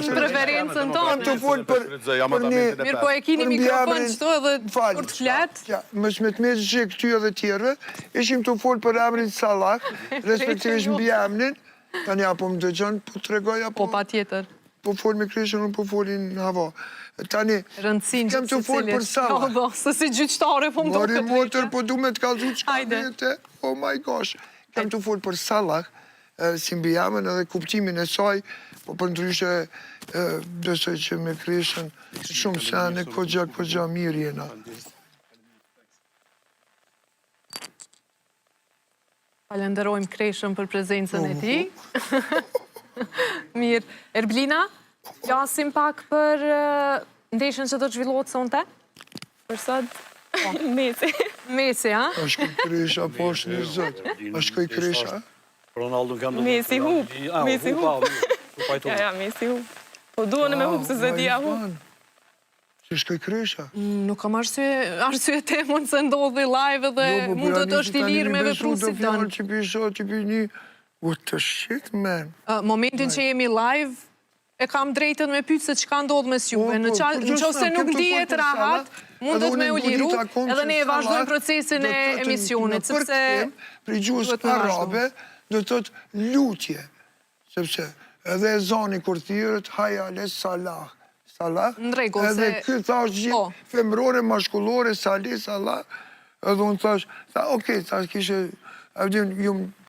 Në preferencën tonë. Jam të folë për, për një... Mirë, po e kini mikrofon qëtu edhe kur të flet. Ja, mos me të metë që këty edhe tjerëve, ishim të folë për emrin Salah, respektivisht mbiemrin, tani apo më dëgjon, po të regoj apo... Po, pa tjetër. Po fol me Kreshën, unë po folin në hava. Tani, Rëndësinë jam të folë për Salah. Jo, se si gjyqtare po më do këtë. Mori motër, po du me të kallzu çka vete. Oh my gosh. Jam të folë për Salah, si mbiemën edhe kuptimin e saj, po për ndryshe besoj që me Kreshën shumë sene, kogja, kogja mirë jena. Falenderojmë Kreshën për prezencën e tij. Mirë. Erblina, flasim pak për ndeshjen që do të zhvillohet sonte? Për sot, po. Messi. Messi, a? A shkoj Kresha, po është një zot. A shkoj Kresha? Ronaldo kam do Messi hup. Messi hup. Ja, ja, Messi hup. Po duhen me hup, se s'e di a hup. Se shkoj Kresha? Nuk kam arsye, arsye mund se ndodhi live dhe Jo, po mund të është i lirë me vepru si Do don. fjalë që pi shoh, që pi një... What the shit, man? Momentin që jemi live, e kam drejtën me pyet se çka ndodh mes juve. Po, Në po, qa- po, në qoftë se gjysmë, nuk kem të ndihet folë për rahat, Salah, mundet edhe me unë u liru, ngulita kom edhe që ne e vazhdojmë Salah procesin do e të thotë emisionit, në sepse përkthim, prej gjuhës duhet me vazhdu. arabe, do të thotë lutje, sepse edhe ezani kur thirret hayya ale salah. Salah. Në rregull, Edhe se- ky thash gjithë Po. femrore, mashkullore, sali, salah. Edhe unë thash, tha, okej, thash kishe, a din, ju.